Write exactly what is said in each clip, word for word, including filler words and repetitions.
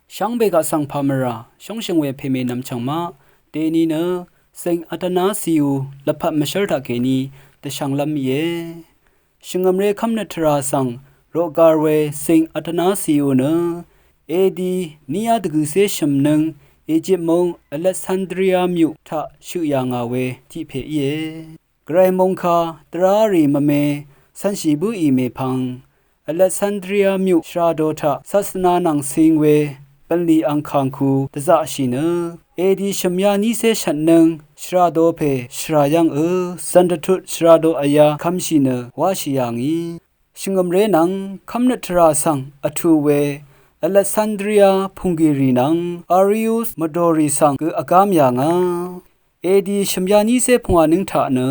Shvngbe gaq svng pà mvrà shóngshø̀ng we pèmè nvmchv̀ng maq dèni nø Saint Athanasius lvpat mvshv́l taqkèní dvshvnglv́m íe. Shvngø̀mré kv́mnøt tvrà svng roqgar we Saint Athanasius nø A D níá dvgø̀cé shø̀mnøng Egypt móng Alexandria myuq taq shøq yà ngà we tiq pè íe. Gvray mòngkà dvrá rì mvme cv̄nshì bǿì mèpvng Alexandria myuq shvrado taq sasvna nvng cing we bv̀nlì angkàngku dvzaqshì nø A D shø̀myá nícé shvtnøng shvrado pè shvrà yv́ngø zv̀n dvtut shvrado vyá kv̄mshì nø wáshì yà ngì. Shvngø̀mré nvng kv́mnøt tvrà svng vtù we Alexandria pùnggìrì nvng Arius mvdòrì svng gø vgám yà ngà. A D shø̀myá nícé pungwà nǿng taq nø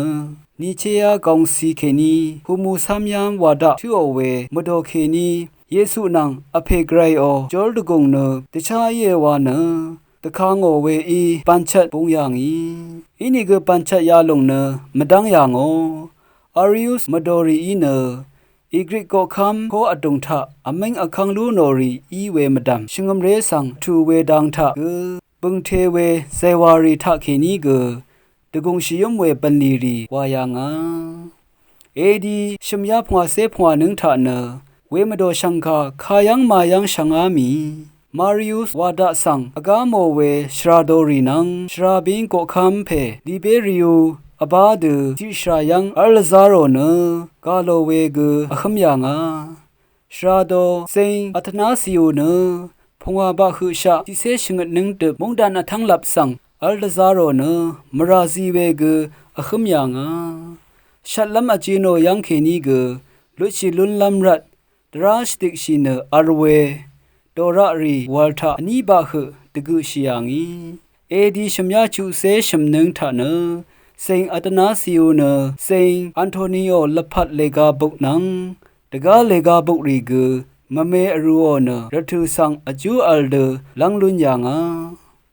Nicea gòngsi kèní humù cám yám wa daq tǿò we mvdò kèní Yesu nvng vpè Gvrayò jól dvgùng nø dvchá íe wa nø dvka ngò weí bv̀nchvt bung yà ngì. Inìgø bv̀nchvt yalùng nø mvdv́ng yà ngò. Arius mvdòrìí nø Igrik koqkv́m kó vdùng taq vmíng vkv́ng lú nò rì í we mvdv̀m shvngø̀mré svng tù we dang taq gø bø̀ngte we zèwàrì taqkèní gø dvgùng shvyǿm we bv̀nlì rì wà yà ngà. A D shø̀myá pungwàcé pungwà nǿng taq nø wemvdò shv̀ngkà kayv́ng mayv́ng shvngá mì Marius wa daq svng vgá mò we shvrado rì nvng shvrabíng koqkv́m pè Liberiu vbá dø tiqshvrà yv́ng v́l dvzá rò nø gà lò we gø vhǿm yà ngà. Shvrado Saint Athanasius nø pungwà baq høqshaq tiqcé shvngøt nǿng døp móngdan vtv́nglap svng v́l dvzá rò nø mvrà zi we gø vhǿm yà ngà. Shvtlv́m vjø̄ nò yv́ng kèní gø lutshì lúnlv́m rvt dvrá shvdikshì nø v̄l we dòraq rì wàl taq vní baq høq dvgøqshì yà ngì. A D shø̀myá chuqcé shø̀mnǿng taq nø Saint Athanasius nø Saint Antonio lvpat lèga buk nvng dvgá lèga buk rì gø mvme vrūò nø rvtø̀ svng vjú v̄l dø lv́ng lún yà ngà.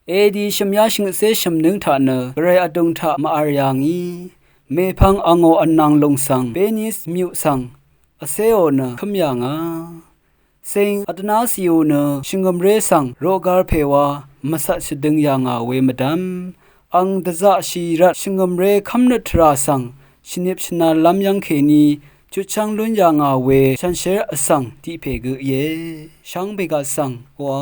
A D shø̀myá shvngøtcé shø̀mnǿng taq nø Gvray vdùng taq mvv̀r yà ngì. Mèpvng angò vnàng lùng svng Venice myuq svng vcéò nø kv́m yà ngà. Saint Athanasius nø shvngø̀mré svng roqgar pè wa mvcat shvdøng yà ngà we mvdv̀m ang dvzaqshì rvt shvngø̀mré kv́mnøt tvrà svng shvnip shvnāllv́m yv́ng kèní chutchv́ng lún yà ngà we shànshér vsvng tiq pè gø íe. Shvngbe gaq svng oqà